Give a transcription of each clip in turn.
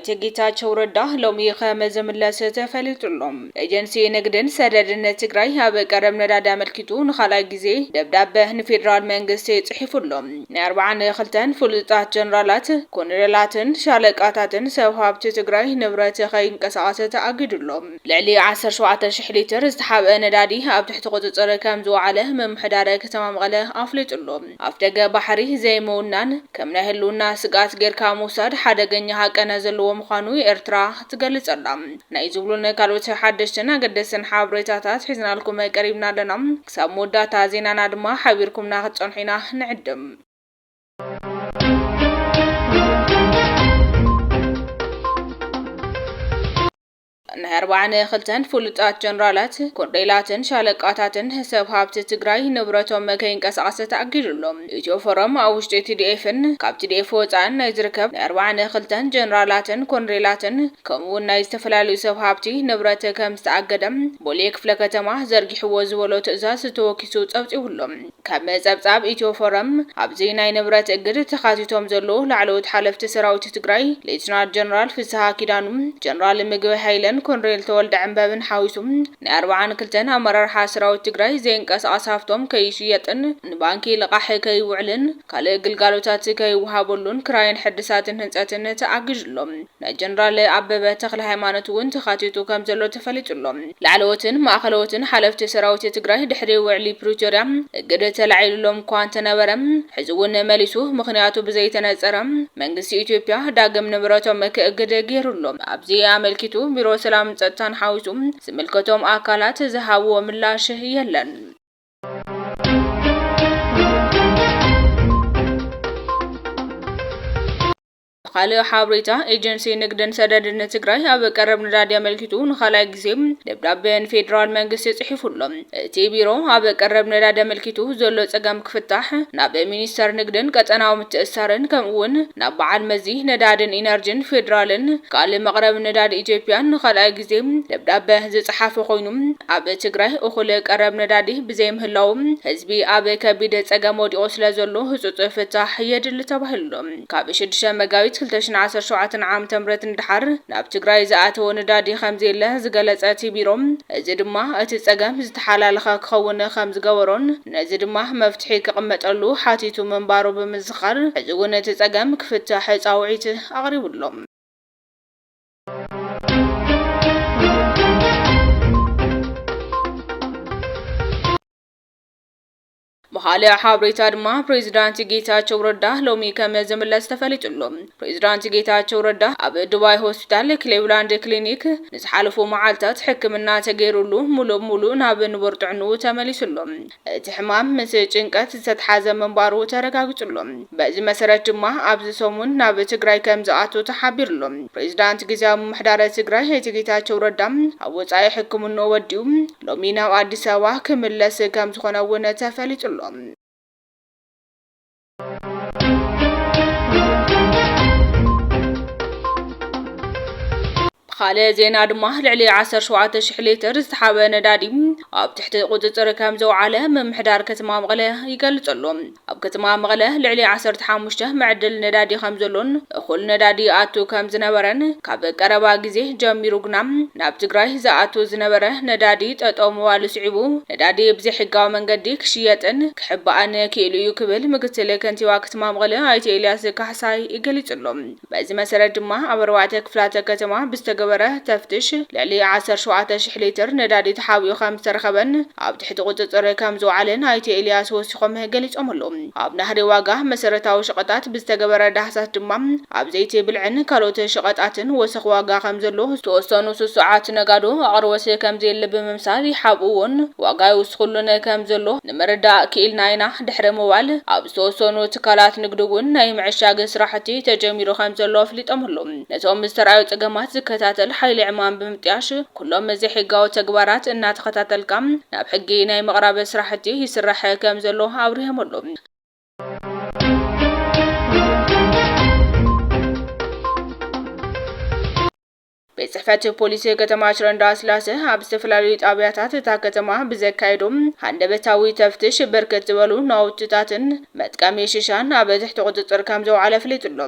ኣይተ ጌታቸው ረዳ ሎሚ ከም ዝምለስ ተፈሊጡ ኣሎ። ኤጀንሲ ንግድን ሰደድን ትግራይ ኣብ ቀረብ ነዳዲ ኣመልኪቱ ንኻልኣይ ግዜ ደብዳበ ንፌዴራል መንግስቲ ጽሒፉ ኣሎ። ናይ ኣርባዓን ክልተን ፍሉጣት ጀነራላት፣ ኮሎኔላትን ሻለቃታትን ሰብ ሃብቲ ትግራይ ንብረት ከይንቀሳቐስ ተኣጊዱ ኣሎ። ልዕሊ ዓሰርተ ሸውዓተ ሽሕ ሊትር ዝተሓብአ ነዳዲ ኣብ ትሕቲ ቁጽጽር ከም ዝወዓለ ምምሕዳር ከተማ መቐለ ኣፍሊጡ ኣሎ። ኣፍደገ ባሕሪ ዘይምውናን ከም ናይ ህልውና ስግኣት ጌርካ ምውሳድ ሓደገኛ ሃቀና ዘለዎ ምዃኑ ኤርትራ ትገልጽ ኣላ። ናይ ዝብሉን ካልኦት ሓደሽትን ኣገደስትን ሓበሬታታት ሒዝናልኩም ቀሪብና ኣለና። ክሳብ መወዳእታ ዜናና ድማ ሓቢርኩምና ክትጸንሑ ኢና ንዕድም። ናይ ኣርባዓን ክልተን ፍሉጣት ጀነራላት፣ ኮሎኔላትን ሻለቃታትን ሰብ ሃብቲ ትግራይ ንብረቶም ከይንቀሳቐስ ተኣጊዱ ኣሎ። ኢትዮ ፎረም ኣብ ውሽጢ ቲ ዲ ኤፍን ካብ ቲ ዲ ኤፍ ወፃእን ናይ ዝርከብ ናይ ኣርባዓን ክልተን ጀነራላትን ኮሎኔላትን ከምኡ እውን ናይ ዝተፈላለዩ ሰብ ሃብቲ ንብረት ከም ዝተኣገደ ቦሌ ክፍለ ከተማ ዘርጊሕዎ ዝበሎ ትእዛዝ ተወኪሱ ጸብጺቡ ኣሎ። ካብ ጸብጻብ ኢትዮ ፎረም፣ ኣብዚ ናይ ንብረት እግድ ተኻቲቶም ዘለዉ ላዕለዎት ሓለፍቲ ሰራዊት ትግራይ ሌትናል ጀነራል ፍስሃ ኪዳኑ፣ ጀነራል ምግበይ ሃይለን ኮሎኔል ተወልደ ዕንበብን ሓዊሱ ናይ ኣርባዓን ክልተን ኣመራርሓ ሰራዊት ትግራይ ዘይንቀሳቐስ ሃፍቶም ከይሽየጥን ንባንኪ ልቓሕ ከይውዕልን ካልእ ግልጋሎታት ከይወሃበሉን ክራይን ሕድሳትን ህንፀትን ተኣጊዱ ኣሎ። ናይ ጀነራል ኣበበ ተኽለ ሃይማኖት እውን ተኻቲቱ ከም ዘሎ ተፈሊጡ ኣሎ። ላዕለዎትን ማእኸለዎትን ሓለፍቲ ሰራዊት ትግራይ ድሕሪ ውዕሊ ፕሪቶርያ እግድ ተላዒሉሎም እኳ እንተነበረ፣ ሕዚ እውን መሊሱ ምኽንያቱ ብዘይተነፀረ መንግስቲ ኢትዮጵያ ዳግም ንብረቶም ክእግድ ገይሩ ኣሎ። ኣብዚ ኣመልኪቱ ቢሮ ሰላምን ፀጥታን ሓዊሱ ዝምልከቶም ኣካላት ዝሃብዎ ምላሽ የለን። ካልእ ሓበሬታ፣ ኤጀንሲ ንግድን ሰደድን ትግራይ ኣብ ቀረብ ነዳዲ ኣመልኪቱ ንኻልኣይ ግዜ ደብዳበ ንፌዴራል መንግስቲ ጽሒፉ ኣሎ። እቲ ቢሮ ኣብ ቀረብ ነዳዲ ኣመልኪቱ ዘሎ ጸገም ክፍታሕ ናብ ሚኒስተር ንግድን ቀጠናዊ ምትእስሳርን ከምኡ እውን ናብ በዓል መዚ ነዳድን ኢነርጂን ፌዴራልን ካልእ መቕረቢ ነዳዲ ኢትዮጵያን ንኻልኣይ ግዜ ደብዳበ ዝጸሓፈ ኮይኑ፣ ኣብ ትግራይ እኹል ቀረብ ነዳዲ ብዘይምህላው ህዝቢ ኣብ ከቢድ ጸገም ወዲቑ ስለ ዘሎ ህጹጽ ፍታሕ የድሊ ተባሂሉ ኣሎ። ካብ ሽዱሽተ መጋቢት ክልተ ሽሕን ዓሰርተ ሸውዓተን ዓመተ ምህረት ንደሓር ናብ ትግራይ ዝኣተወ ነዳዲ ከም ዘየለ ዝገለጸ እቲ ቢሮ፣ እዚ ድማ እቲ ጸገም ዝተሓላለኸ ክኸውን ከም ዝገበሮን ነዚ ድማ መፍትሒ ክቕመጠሉ ሓቲቱ ምንባሩ ብምዝኻር፣ ሕዚ እውን እቲ ጸገም ክፍታሕ ጻውዒት ኣቕሪቡ ኣሎ። ብኻልእ ሓበሬታ ድማ፣ ፕሬዚዳንት ጌታቸው ረዳ ሎሚ ከም ዝምለስ ተፈሊጡ ኣሎ። ፕሬዚዳንት ጌታቸው ረዳ ኣብ ዱባይ ሆስፒታል ክሊቭላንድ ክሊኒክ ንዝሓለፉ መዓልታት ሕክምና ተገይሩሉ፣ ሙሉእ ብሙሉእ ናብ ንቡር ጥዕንኡ ተመሊሱ ኣሎ። እቲ ሕማም ምስ ጭንቀት ዝተተሓዘ ምንባሩ ተረጋጊጹ ኣሎ። በዚ መሰረት ድማ፣ ኣብዚ ሰሙን ናብ ትግራይ ከም ዝኣቱ ተሓቢሩ ኣሎ። ፕሬዚዳንት ግዝያዊ ምምሕዳር ትግራይ ኣይተ ጌታቸው ረዳ ኣብ ወጻኢ ሕክምንኡ ወዲኡ ሎሚ ናብ ኣዲስ ኣበባ ክምለስ ከም ዝኾነ እውን ተፈሊጡ ኣሎ። ብኻልእ ዜና ድማ፣ ልዕሊ ዓሰርተ ሸውዓተ ሽሕ ሊትር ዝተሓበ ነዳዲ ኣብ ትሕቲ ቁጽጽር ከም ዘውዓለ ምምሕዳር ከተማ መቐለ ይገልጽ ኣሎ። ኣብ ከተማ መቐለ ልዕሊ ዓሰርተ ሓሙሽተ መዕደሊ ነዳዲ ከም ዘሎን እኹል ነዳዲ ይኣቱ ከም ዝነበረን፣ ካብ ቀረባ ግዜ ጀሚሩ ግና ናብ ትግራይ ዝኣቱ ዝነበረ ነዳዲ ጠጠው ምባሉ ስዒቡ፣ ነዳዲ ብዘይሕጋዊ መንገዲ ክሽየጥን ክሕባእን ክኢሉ እዩ ክብል ምክትል ከንቲባ ከተማ መቐለ ኣይተ ኤልያስ ካሕሳይ ገሊጹ ኣሎ። በዚ መሰረት ድማ፣ ኣብ ኣርባዕተ ክፍላተ ከተማ ብዝተገበረ ተፍትሽ ልዕሊ ዓሰርተ ሸውዓተ ሽሕ ሊትር ነዳዲ ተሓቢኡ ከም ዝተረኸበን ኣብ ትሕቲ ቁጽጽር ከም ዝወዓለን ኣይተ ኤልያስ ወሲኾም ገሊጾም ኣለዉ። ኣብ ናህሪ ዋጋ መሰረታዊ ሸቐጣት ብዝተገበረ ዳህሳስ ድማ፣ ኣብ ዘይቲ ብልዕን ካልኦት ሸቐጣትን ወሰኽ ዋጋ ከም ዘሎ፣ ዝተወሰኑ ስሱዓት ነጋዶ ኣቕርቦት ከም ዘየለ ብምምሳል፣ ይሓብእዎን ዋጋ ይውስኽሉን ከም ዘሎ ንምርዳእ ክኢልና ኢና። ድሕሪ ምባል፣ ኣብ ዝተወሰኑ ትካላት ንግዲ እውን ናይ ምዕሻግ ስራሕቲ ተጀሚሩ ከም ዘሎ ኣፍሊጦም ኣለዉ። ነቶም ዝተራእዩ ጸገማት ዝከታተል ሓይሊ ዕማም ብምጥያሽ፣ ኩሎም ዘይሕጋዊ ተግባራት እናተኸታተልካ ናብ ሕጊ ናይ ምቕራብ ስራሕቲ ይስራሕ ከም ዘሎ ኣብሪሆም ኣለዉ። ቤት ጽሕፈት ፖሊስ ከተማ ሽረ እንዳስላሰ ኣብ ዝተፈላለዩ ጣብያታት እታ ከተማ ብዘካየዶ ሃንደበታዊ ተፍትሽ፣ ብርክት ዝበሉ ናውትታትን መጥቀሚ ሽሻን ኣብ ትሕቲ ቁጽጽር ከም ዘውዓለ ኣፍሊጡ ኣሎ።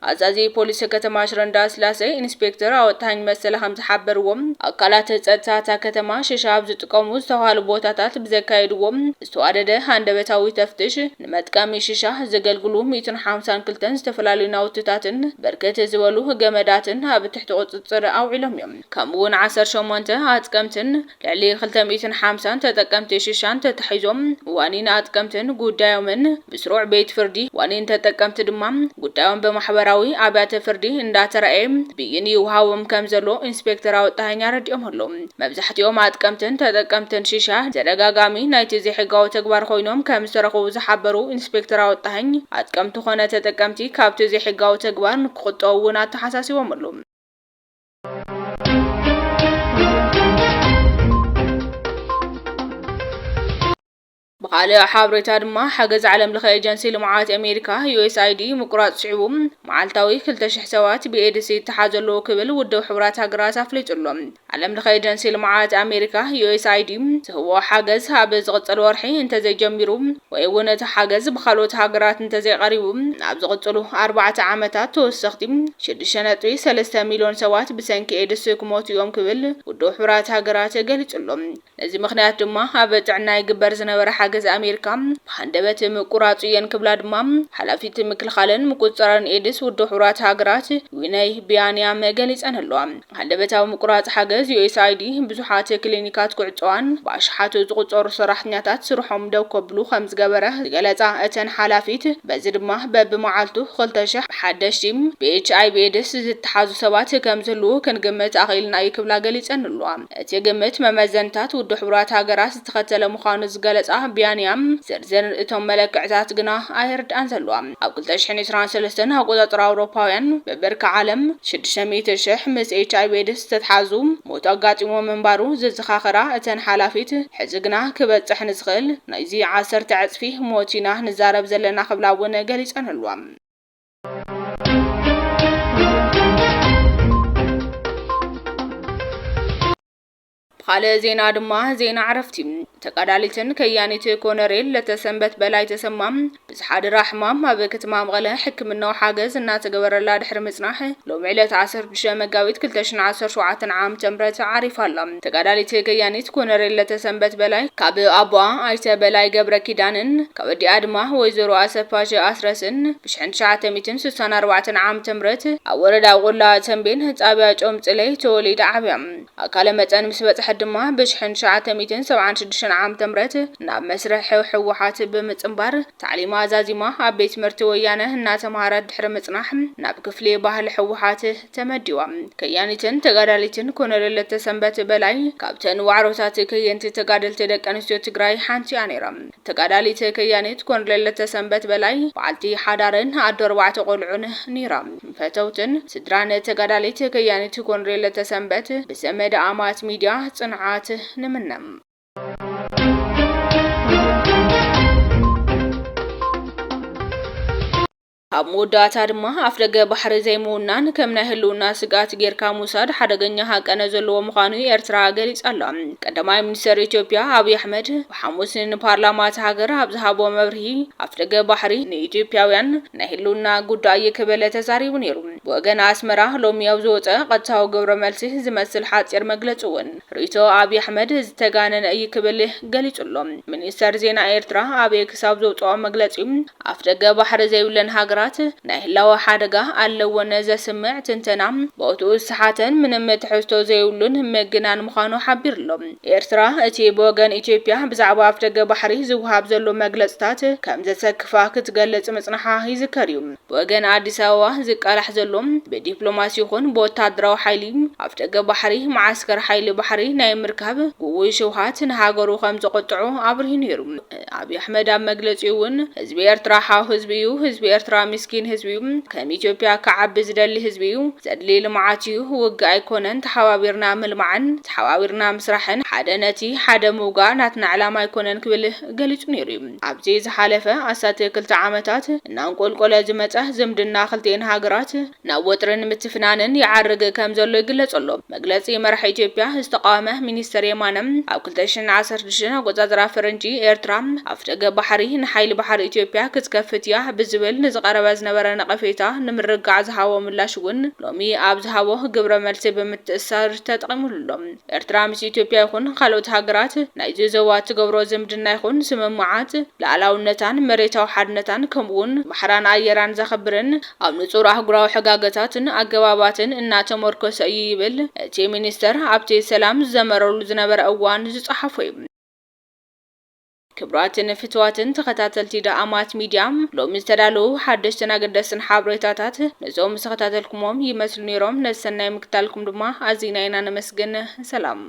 ኣዛዚ ፖሊስ ከተማ ሽረ እንዳስላሴ ኢንስፔክተር ኣወጣሃኝ መሰለ ከም ዝሓበርዎም፣ ኣካላት ጸጥታ እታ ከተማ ሽሻ ኣብ ዝጥቀሙ ዝተባህሉ ቦታታት ብዘካየድዎም ዝተዋደደ ሃንደበታዊ ተፍትሽ፣ ንመጥቀሚ ሽሻ ዘገልግሉ ሚእትን ሓምሳን ክልተን ዝተፈላለዩ ናውትታትን ብርክት ዝበሉ ገመዳትን ኣብ ትሕቲ ቁጽጽር ኣውዒሎም እዮም። ከምኡ እውን ዓሰርተ ሸሞንተ ኣጥቀምትን ልዕሊ ክልተ ሚእትን ሓምሳን ተጠቀምቲ ሽሻን ተታሒዞም ዋኒን ኣጥቀምትን ጉዳዮምን ብስሩዕ ቤት ፍርዲ፣ ዋኒን ተጠቀምቲ ድማ ጉዳዮም ብማሕበራዊ ኣብያተ ፍርዲ እንዳተራእየ ብይን ይውሃቦም ከም ዘሎ ኢንስፔክተር ኣወጣሃኝ ኣረዲኦም ኣለዉ። መብዛሕትኦም ኣጥቀምትን ተጠቀምትን ሽሻ ተደጋጋሚ ናይቲ ዘይሕጋዊ ተግባር ኮይኖም ከም ዝተረኸቡ ዝሓበሩ ኢንስፔክተር ኣወጣሃኝ፣ ኣጥቀምቲ ኮነ ተጠቀምቲ ካብቲ ዘይሕጋዊ ተግባር ንክቁጠቡ እውን ኣተሓሳሲቦም ኣለዉ። ብኻልእ ሓበሬታ ድማ፣ ሓገዝ ዓለም ለኸ ኤጀንሲ ልምዓት ኣሜሪካ፣ ዩ ኤስ ኣይ ዲ፣ ምቁራጽ ስዒቡ፣ መዓልታዊ ክልተ ሽሕ ሰባት ብኤድስ ይተሓዙ ኣለዉ ክብል ውድብ ሕቡራት ሃገራት ኣፍሊጡ ኣሎ። ዓለም ለኸ ኤጀንሲ ልምዓት ኣሜሪካ፣ ዩ ኤስ ኣይ ዲ፣ ዝህቦ ሓገዝ ኣብ ዝቕጽል ወርሒ እንተዘይጀሚሩ ወይ እውን እቲ ሓገዝ ብኻልኦት ሃገራት እንተዘይቐሪቡ፣ ኣብ ዝቕጽሉ ኣርባዕተ ዓመታት ተወሰኽቲ ሽዱሽተ ነጥቢ ሰለስተ ሚልዮን ሰባት ብሰንኪ ኤድስ ክሞቱ እዮም ክብል ውድብ ሕቡራት ሃገራት ገሊጹ ኣሎ። ነዚ ምኽንያት ድማ ኣብ ጥዕና ይግበር ዝነበረ ሓገዝ ኣሜሪካ ብሃንደበት ምቁራጹ እየን ክብላ ድማ ሓላፊት ምክልኻልን ምቁጽጻርን ኤድስ ውድብ ሕቡራት ሃገራት ዊነይ ቢያንያም ገሊጸን ኣለዋ። ሃንደበታዊ ምቁራጽ ሓገዝ ዩ ኤስ ኣይ ዲ ብዙሓት ክሊኒካት ክዕጸዋን ብኣሽሓት ዝቑጸሩ ሰራሕተኛታት ስርሖም ደው ከብሉ ከም ዝገበረ ዝገለጻ እተን ሓላፊት፣ በዚ ድማ በብመዓልቱ ክልተ ሽሕ ሓደሽቲ ብ ኤች ኣይ ቪ ኤድስ ዝተሓዙ ሰባት ከም ዝህልዉ ክንግምት ኣኽኢልና እዩ ክብላ ገሊጸን ኣለዋ። እቲ ግምት መመዘንታት ውድብ ሕቡራት ሃገራት ዝተኸተለ ምዃኑ ዝገለጻ ቢያንያም፣ ዝርዝር እቶም መለክዕታት ግና ኣየርድኣን ዘለዋ። ኣብ ክልተ ሽሕን ዕስራን ሰለስተን ኣቆጻጽራ ኣውሮፓውያን፣ ብብርኪ ዓለም ሽዱሽተ ሚእቲ ሽሕ ምስ ኤች ኣይ ቪ ኤድስ ዝተትሓዙ ሞት ኣጋጢሞ ምንባሩ ዘዘኻኸራ እተን ሓላፊት፣ ሕዚ ግና ክበጽሕ ንዝኽእል ናይዚ ዓሰርተ ዕጽፊ ሞት ኢና ንዛረብ ዘለና ክብላ እውን ገሊጸን ኣለዋ። ብኻልእ ዜና ድማ፣ ዜና ዕረፍቲ። ተጋዳሊትን ከያኒት ኮነሬል ለተሰንበት በላይ ተሰማ ብዝሓደራ ሕማም ኣብ ከተማ መቐለ ሕክምናዊ ሓገዝ እናተገበረላ ድሕሪ ምጽናሕ፣ ሎሚ ዕለት ዓሰርተ ሽዱሽተ መጋቢት ክልተ ሽሕን ዓሰርተ ሸውዓተን ዓመተ ምህረት ዓሪፋ ኣላ። ተጋዳሊት ከያኒት ኮነሬል ለተሰንበት በላይ ካብ ኣቦኣ ኣይተ በላይ ገብረ ኪዳንን ካብ ኣዲኣ ድማ ወይዘሮ ኣሰፋሽ ኣስረስን ብሽሕን ትሽዓተ ሚእትን ስሳን ኣርባዕተን ዓመተ ምህረት ኣብ ወረዳ ቆላ ተንቤን ጣብያ ጮምጽለይ ተወሊዳ ዓብያ። ኣካለ መጠን ምስ በጽሐት ድማ ብሽሕን ትሽዓተ ሚእትን ሰብዓን ሽዱሽተን ዓመተ ምህረት ናብ መስርሕ ህወሓት ብምጽንባር ታዕሊማ ዛዚማ ኣብ ቤት ትምህርቲ ወያነ እናተምሃረት ድሕሪ ምጽናሕ ናብ ክፍሊ ባህሊ ህወሓት ተመዲባ። ከያኒትን ተጋዳሊትን ኮነሬል ለተሰንበት በላይ ካብተን ዋዕሮታት ከየንቲ ተጋደልቲ ደቂ ኣንስትዮ ትግራይ ሓንቲ እያ ነይራ። ተጋዳሊት ከያኒት ኮነሬል ለተሰንበት በላይ በዓልቲ ሓዳርን ኣዶ ኣርባዕተ ቆልዑን ነይራ። ፈተውትን ስድራን ተጋዳሊት ከያኒት ኮነሬል ለተሰንበት ብዘመድ ኣማት ሚድያ ጽንዓት ንምነ። ኣብ መወዳእታ ድማ፣ ኣፍደገ ባሕሪ ዘይምውናን ከም ናይ ህልውና ስግኣት ጌርካ ምውሳድ ሓደገኛ ሃቀነ ዘለዎ ምዃኑ ኤርትራ ገሊጻ ኣላ። ቀዳማይ ሚኒስተር ኢትዮጵያ ኣብይ ኣሕመድ ብሓሙስ ንፓርላማ እታ ሃገር ኣብ ዝሃቦ መብርሂ፣ ኣፍደገ ባሕሪ ንኢትዮጵያውያን ናይ ህልውና ጉዳይ እዩ ክብል ተዛሪቡ ነይሩ። ብወገን ኣስመራ ሎሚ ኣብ ዝወጸ ቀጥታዊ ግብረ መልሲ ዝመስል ሓጺር መግለጺ እውን፣ ርእይቶ ኣብይ ኣሕመድ ዝተጋነነ እዩ ክብል ገሊጹ ኣሎ። ሚኒስተር ዜና ኤርትራ ኣብ ኤክስ ኣብ ዘውጽኦ መግለጺ፣ ኣፍደገ ባሕሪ ዘይብለን ሃገራት ናይ ህላወ ሓደጋ ኣለወን ዘስምዕ ትንተና፣ ቦትኡ ዝሰሓተን ምንም ትሕዝቶ ዘይብሉን ምግናን ምዃኑ ሓቢሩ ኣሎ። ኤርትራ፣ እቲ ብወገን ኢትዮጵያ ብዛዕባ ኣፍደገ ባሕሪ ዝወሃብ ዘሎ መግለጽታት ከም ዘሰክፋ ክትገልጽ ምጽንሓ ይዝከር እዩ። ብወገን ኣዲስ ኣበባ ዝቃላሕ ዘሎ፣ ብዲፕሎማሲ ይኹን ብወታደራዊ ሓይሊ፣ ኣፍደገ ባሕሪ፣ መዓስከር ሓይሊ ባሕሪ ናይ ምርካብ ግጉይ ሽውሃት ንሃገሩ ከም ዘቆጥዖ ኣብሪሁ ነይሩ። ኣብይ ኣሕመድ ኣብ መግለጺኡ እውን፣ ህዝቢ ኤርትራ ሓው ህዝቢ እዩ፣ ህዝቢ ኤርትራ ምስኪን ህዝቢ እዩ፣ ከም ኢትዮጵያ ክዓቢ ዝደሊ ህዝቢ እዩ፣ ዘድሊ ልምዓት እዩ፣ ውግእ ኣይኮነን፣ ተሓባቢርና ምልማዕን ተሓባቢርና ምስራሕን፣ ሓደ ነቲ ሓደ ምውጋእ ናትና ዕላማ ኣይኮነን ክብል ገሊጹ ነይሩ እዩ። ኣብዚ ዝሓለፈ ኣስታት ክልተ ዓመታት እናንቆልቆለ ዝመጸ ዝምድና ክልቲኤን ሃገራት ናብ ወጥርን ምትፍናንን ይዓርግ ከም ዘሎ ይግለጽ ኣሎ። መግለጺ መራሒ ኢትዮጵያ ዝተቃወመ ሚኒስተር የማነ፣ ኣብ ክልተ ሽሕን ዓሰርተ ሽዱሽተን ኣቆጻጽራ ፈረንጂ፣ ኤርትራ ኣፍደገ ባሕሪ ንሓይሊ ባሕሪ ኢትዮጵያ ክትከፍት እያ ብዝብል ንዝቐረበ ዝነበረ ነቐፌታ ንምርግጋዕ ዝሃቦ ምላሽ እውን ሎሚ ኣብ ዝሃቦ ግብረ መልሲ ብምትእሳር ተጠቒሙሉ ኣሎ። ኤርትራ ምስ ኢትዮጵያ ይኹን ካልኦት ሃገራት ናይዚ ዞባ ትገብሮ ዝምድና ይኹን ስምምዓት ልኣላውነታን መሬታዊ ሓድነታን ከምኡውን ባሕራን ኣየራን ዘኽብርን ኣብ ንጹር ኣህጉራዊ ሕጋገታትን ኣገባባትን እናተመርኮሰ እዩ ይብል እቲ ሚኒስተር ኣብቲ ሰላም ዝዘመረሉ ዝነበረ እዋን ዝጸሓፎ እዩ። ክቡራትን ፍትዋትን ተኸታተልቲ ደኣማት ሚድያ፣ ሎሚ ዝተዳለዉ ሓደሽትን ኣገደስትን ሓበሬታታት ነዞም ዝተኸታተልኩሞም ይመስሉ ነይሮም። ነሰናይ ምክታልኩም ድማ ኣዚና ኢና ነመስግን። ሰላም።